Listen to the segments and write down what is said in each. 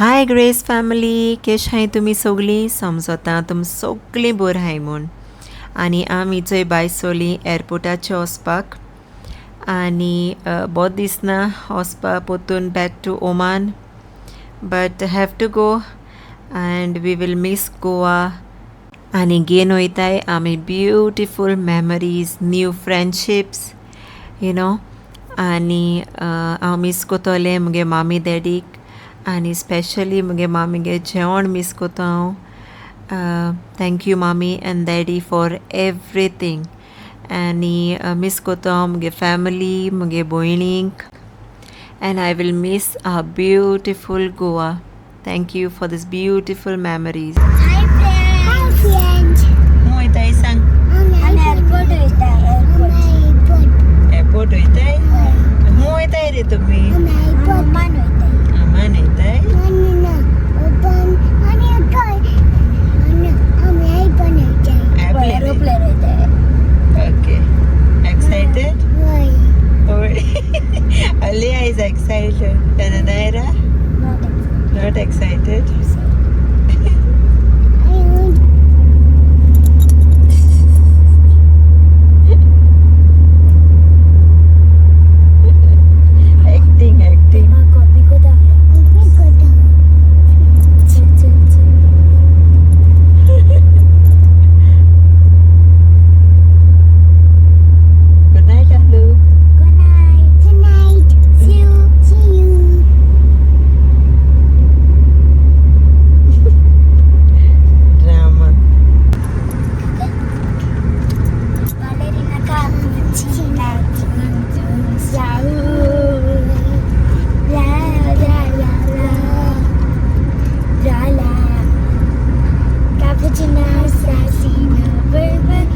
हाय grace family, केश हाय तुमी सगळीं? समजता तुमी सगळीं बरी हाय म्हूण. आनी आमी चोय बायसोली एअरपोर्टाचेर वचपाक आनी बोरो दिसना वचपाक पोरतून back to Oman, but have to go and we will miss Goa. आनी घेवन वयताय आमी beautiful memories, new friendships, you know. आनी हांव मीस कोत्तोलें मुगे मामी डॅडीक आनी स्पेशली मुगे मामीगे जेवण मीस कोत्ता हांव. Thank you mummy and daddy for everything. आनी मीस कोत्ता हांव मुगे फॅमिली, मुगे भयणींक. And I will miss our beautiful Goa. Thank you for this beautiful memories. Hi friends. Hi friends. हूं वयताय सांग. आमी एअरपोर्ट वयता. एअरपोर्ट. एअरपोर्ट वयताय? हूं वयताय रे तुमी? मम्मान वयता. अमान वयताय? एरोप्लेन वयता. Okay, excited? Alia is excited. And Naira? Not excited. Acting, acting. Copy कोता. चल चल चल. Good night, Alu. Good night. Good night. See you. See you. Drama. Ballerina cappuccina, la la la la la la, cappuccino assassino, perfect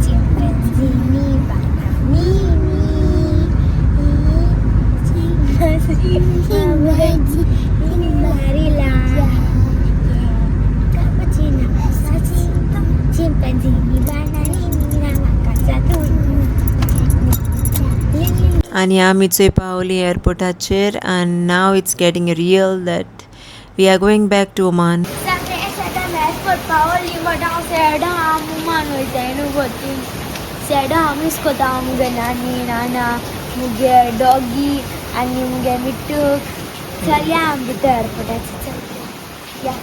chimpanzini bananini, chimpanzini barilla, cappuccino assassino, chimpanzini bananini, la casa. आनी आमी चोय पावली एअरपोर्टाचेर and now it's getting real that we are going back to Oman. Airport पावली but हांव sad आहा. Oman वयताय न्हू परतून. सॅड आहा, मीस कोता हांव मुगे नानी नाना, मुगे डॉगी आनी मुगे मिट्टूक. चल या आमी भितर एअरपोर्टाचेर. चल या.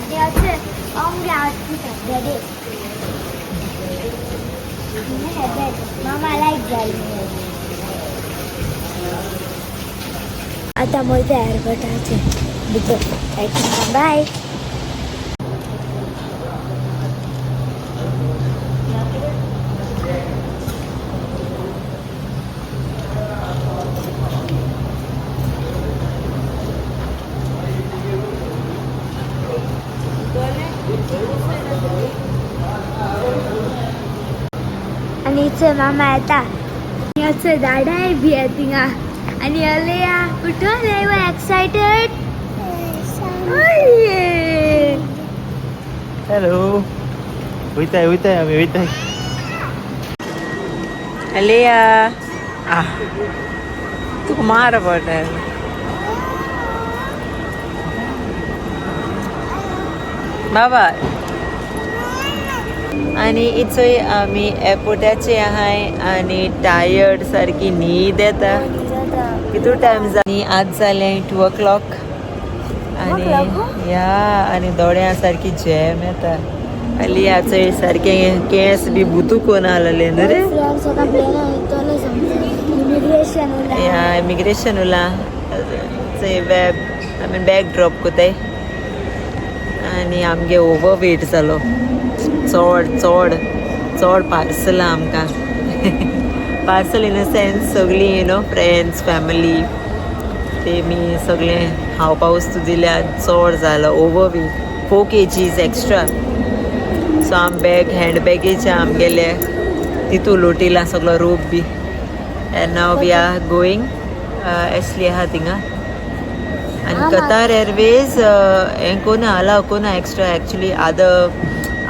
आनी अशें हांव मुगे आवडटी डॅडी मामा लायक जाली. आतां वयता एअरपोर्टाचेर भितर. बाय. आनी इथे मामा येता आनी असं दादाय बी आहे थिंगा. आनी अलेया उठोले एक्सायटेड. हॅलो, वयताय वयताय आमी वयताय. अलिया, तुका मार पडटा. बाबा आनी इचोय आमी एअरपोर्टाचे आहाय आनी टायर्ड, सारकी न्हीद येता. कितू टायम जाली आज? जालें 2 o'clock. आनी या आनी दोळ्यां सारकी जॅम येता. अलिया चोय सारकें केंस बी बुतू कोन आसलेले न्हू रे. इमिग्रेशन. या, इमिग्रेशन उरलां चोय. Bag, I mean bag drop कोताय आनी आमगे ओवर वेट जालो. चड चड चड पार्सलां आमकां. पार्सल इन अ सेन्स सगळीं you know friends, family, तेमी सगळें खावपा वस्तू दिल्या. चड जालो over weight, 4 kgs extra. So आम बॅग, हँड बॅगेज आमगेले तितू लोटिला सगळो रोप बी. And now we are going. Ashley आहा थिंगा. आनी कतार एअरवेज हें कोना, अलाव कोना एक्स्ट्रा. एक्चुली आदर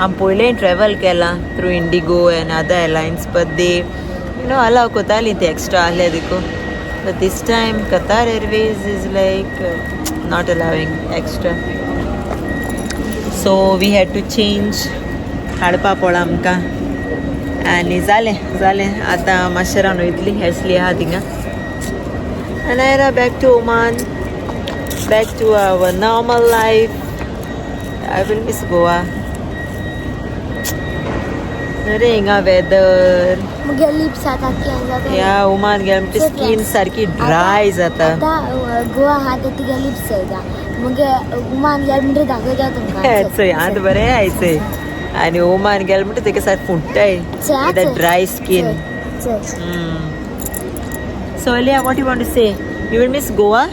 आम पयलें ट्रॅवल केलां through IndiGo and other airlines, but they allow कोताली ते एक्स्ट्रा आहले देखून. But this time Qatar Airways is like not allowing extra, so we had to change. हाडपा पडला आमकां आनी जालें जालें आतां मातशें रावन वयतली. एशली आहा थिंगा आनी Ayra back to Oman, back to our normal life. I will miss Goa. अरे हिंगा वेदर मुगे लिप्स आतां ह्या ओमान गेल्या म्हणटा स्कीन सारकी ड्राय जाता. आतां गोवा आहा ते तुगे लिप्स येता मुगे ओमान गेल्या म्हणटा दाखयता तुमकां. चोय आतां बरें आयचय आनी ओमान गेल्या म्हणटा तेका सारकें फुट्टाय, dry skin. So Aliya, what you want to say? You will miss Goa?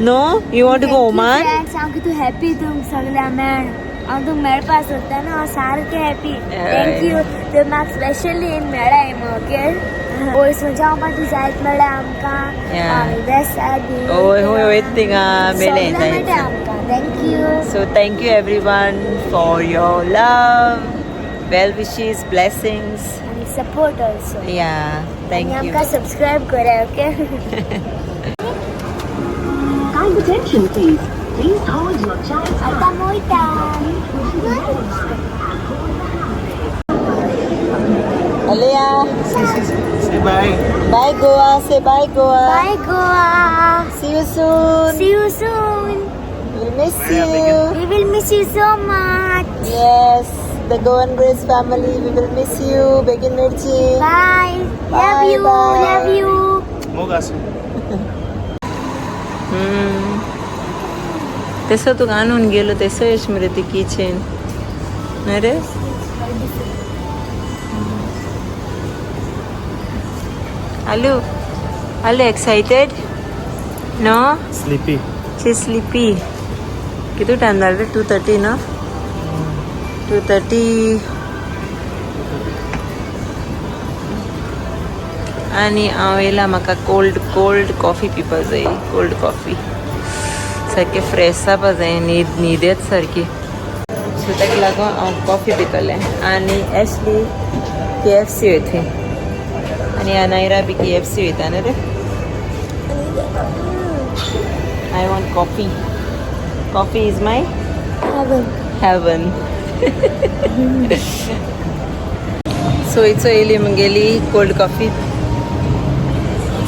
No, you want to go Oman? हांव कितू हॅपी तुम सगळ्या मेळ हांव तुमकां मेळपा सोदता न्हू, हांव सारकें हॅपी. Thank you तुमी म्हाका स्पेशली येवन मेळ्ळाय ओके. वयर म्हणजे हांव मातशें जायत मेळ्ळें आमकां वेस्ट सायड हय हय वयता थिंगा मेळ्ळें मेळटा आमकां. Thank you. So thank you everyone for your love, well wishes, blessings आनी support also. Yeah, thank you. आमकां सबस्क्रायब करा okay. Kind attention, please. Please hold your child's hand. आता मोयता. Aliya, Say bye. Bye Goa. Say bye Goa. Bye Goa. See you soon. See you soon. We'll miss Bye, you. We will miss you so much. Yes, the Goan Grace family, we will miss you. Begin Mirchi. Bye. Bye, Love you. Bye. Love you. मोग आसूं. तेसो तुका आणून गेलो तेसो येश मरे ती kitchen न्हय रे. Aloo aloo excited? No, sleepy. She sleepy. कितू टायम जालो रे? 2:30 न्हू? 2:30. आनी हांव येयला, म्हाका कोल्ड कोल्ड कॉफी पिवपा जाय. कोल्ड कॉफी सारकें फ्रेश जावपा जाय, न्हीद न्हीद येता सारकी. सो ताका लागून हांव कॉफी पितलें. आनी एशली के एफ सी वयतली आनी अनायरा बी के एफ सी वयता न्हू रे. I want coffee. Coffee is my Heaven. Heaven. So it's येयली मुगेली कोल्ड कॉफी.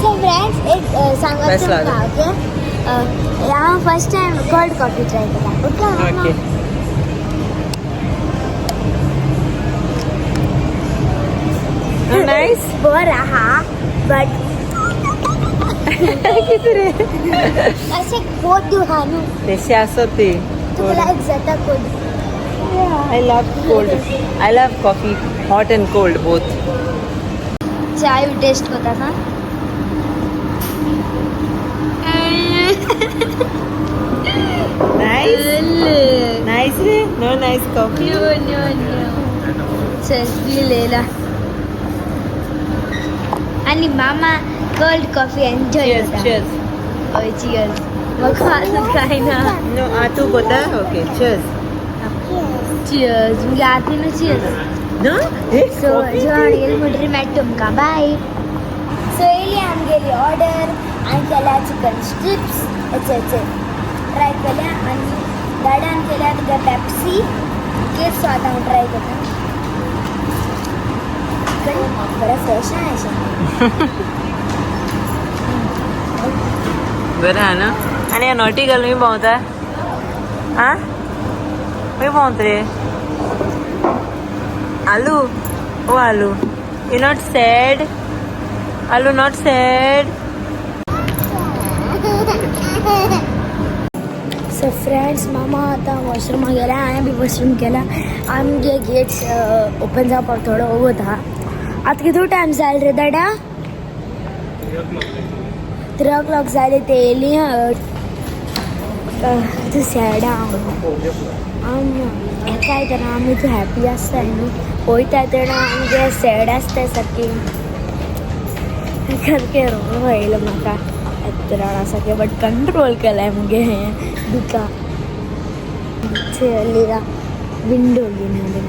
So friends, एक सांगत Best तुमकां ओके, हांव first time cold coffee try करता ओके. ओके. नायस. बरं आहा बट कितें रे अशें गोड दिवहा न्हू, तशें आसत ती. तुका लायक जाता cold. I love cold. I love coffee, hot and cold both. चाय टेस्ट करता सांग. Nice. Nice रे? No nice coffee. No no no. चल पिलेला आणि मामा कोल्ड कॉफी एन्जॉय Cheers, करता. cheers. हय चियर्स. म्हाका आजून काय ना. No, तूं कोता? Okay, cheers. चियर्स मुगे आतीन cheers. No? Eh, so coffee जेवण गेली म्हणटरी मेळटा तुमकां. बाय. सो येयली आमगेली ऑर्डर. हांवें केल्या चिकन स्ट्रिप्स अचे ट्राय केल्या आनी डाडान केल्या तुगे पेप्सी. ओके, सो आतां हांव ट्राय करता. चिकन बरें फ्रेश आहा अशें. बरें आहा न्हू? आनी ह्या नॉटी गर्ल खंय भोंवता? आं, खंय भोंवता रे आलू? ओ aloo, you not sad? Aalu not sad? So friends, मामा आतां वॉशरुमा गेला, हांवें बी वॉशरूम केला. आमगे गेट्स ओपन जावपाक थोडो वगत आहा. आतां कितू टायम जालो रे दादा? 3 o'clock जाले ते येयली. तूं सॅड हांव एकाय तेन्ना आमी तूं हॅपी आसताय न्हू, वयता तेन्ना आमगे सॅड आसताय सारकी. सारकें रडो येयलो म्हाका येतना सारकें, बट कंट्रोल केलाय मुगे हें दुकां. विंडो घेवन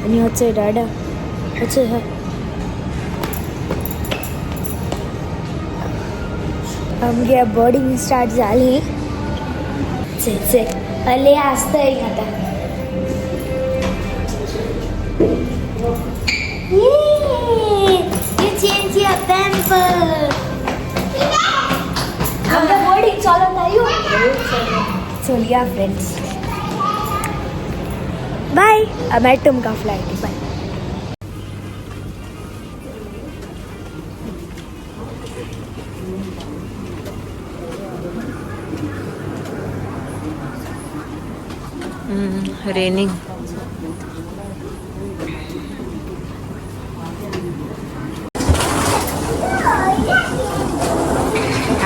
आनी अचय डाडा अचय. आमगे बोर्डिंग स्टार्ट जाली. चल अले आसता आतां. You change your pamper. आमकां बोर्डिंग चलत आयो. चलया फ्रेंड्स, बाय. मेळटा तुमकां फ्लायटी. बाय. रेनिंग.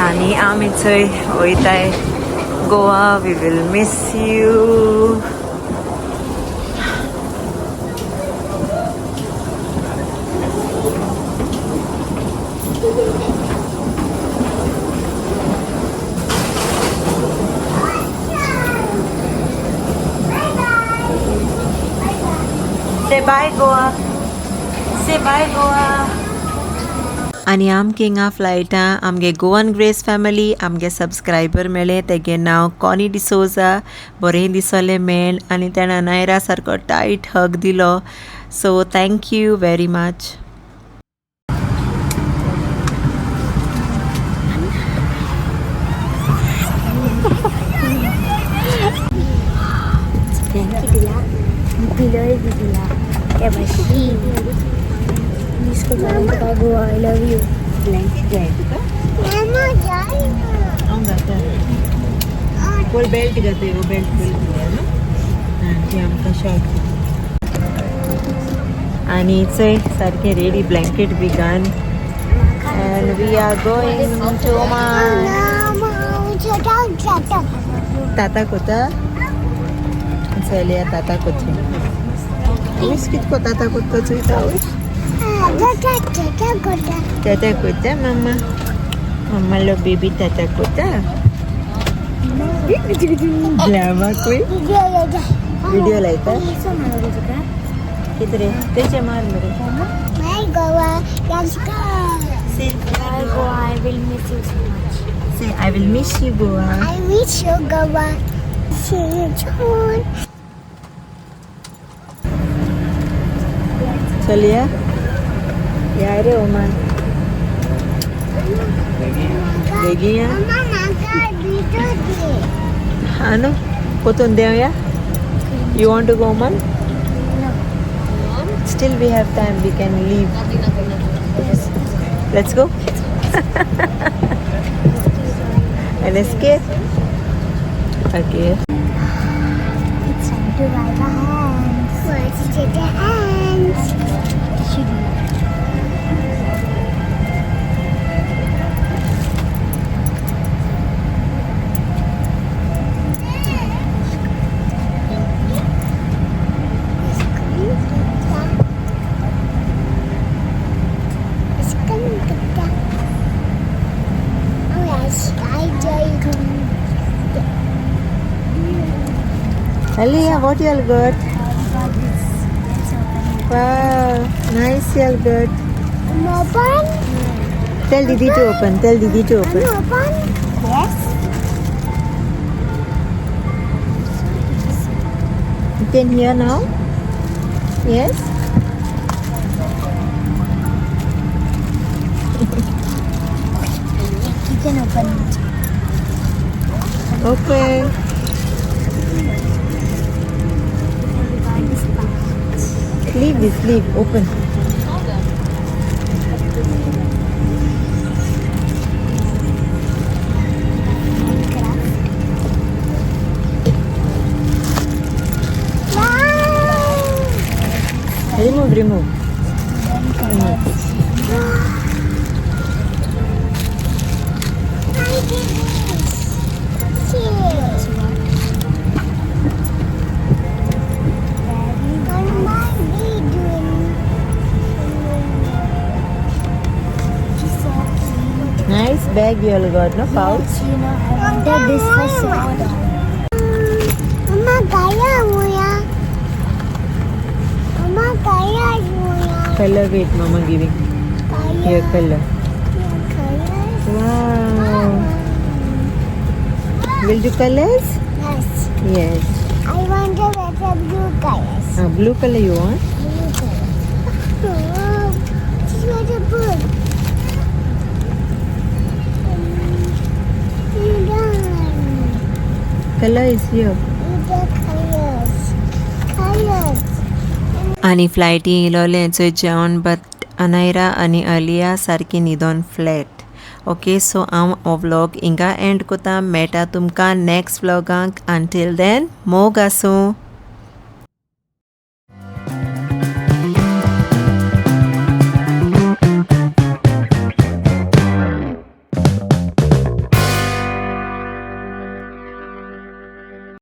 आणि आमी चोय वयताय Goa. We will miss you. Say bye Goa. Say bye Goa. आनी आमकां हिंगा फ्लायटा आमगे गोवन ग्रेस फॅमिली आमगे सबस्क्रायबर मेळ्ळे. तेगे नांव कॉनी डिसोजा. बरें दिसलें मेळ आनी तेणें नायरा सारको टायट हग दिलो. So thank you very much. दिला पिलोय बी दिला त्या भाशेन. मिस करता Goa. I love you. Blanket जाय तुका? हांव घाता. फूल बेल्ट घातय. हो बेल्ट फूल ना ती आमकां शर्ट. आनी चोय सारकें रेडी ब्लँकेट बी घान and we are going to Oman. ताता कोता चलया. ताता कोता विश कितको ताता कोत्ता चोयता. विश ताता कोता. मम्मा मम्मा लो बेबी ताता कोता. ग्लॅमा कोय व्हिडिओ लायता कितें रे तेचे मार मरे. Goa, let's go. Say bye Goa, I will miss you so much. Say I will miss you Goa. I miss you Goa. See you soon. चलिया या रे ओमान बेगीन या. आनो कोतून Devaaya. You want to go Oman? Still we have time, we can leave. Let's go and escape. Okay. It's time to wipe our hands. Let's take the hands. Aliyah, what you all got? Wow, nice you all got. Open? Tell Didi to open. Tell Didi to open. Open? Yes. You can hear now? Yes? You can open it. Open. Leave this, leave, open. Wow! Remove, remove. I did this. Cheers. Nice bag you all got, no pouch? Yes, you know, I wanted this for so long. Mama, kaya muya. Mama, kaya muya. Color wait, Mama giving. Kaya. Here color. Kaya. Wow. Will do colors? Yes. Yes. I want the better blue colors. Blue color you want? Blue colors. Oh, this was a bird. Done. Color is here. The colors. Colors. आनी फ्लायटी येयलोलें चोय जेवण, but Anaira आनी अलिया सारकी न्हिदोन flat. Okay, so हांव हो vlog हिंगा and कोता. मेळटा तुमकां नॅक्स्ट व्लॉगांक. अंटील then, मोग आसूं.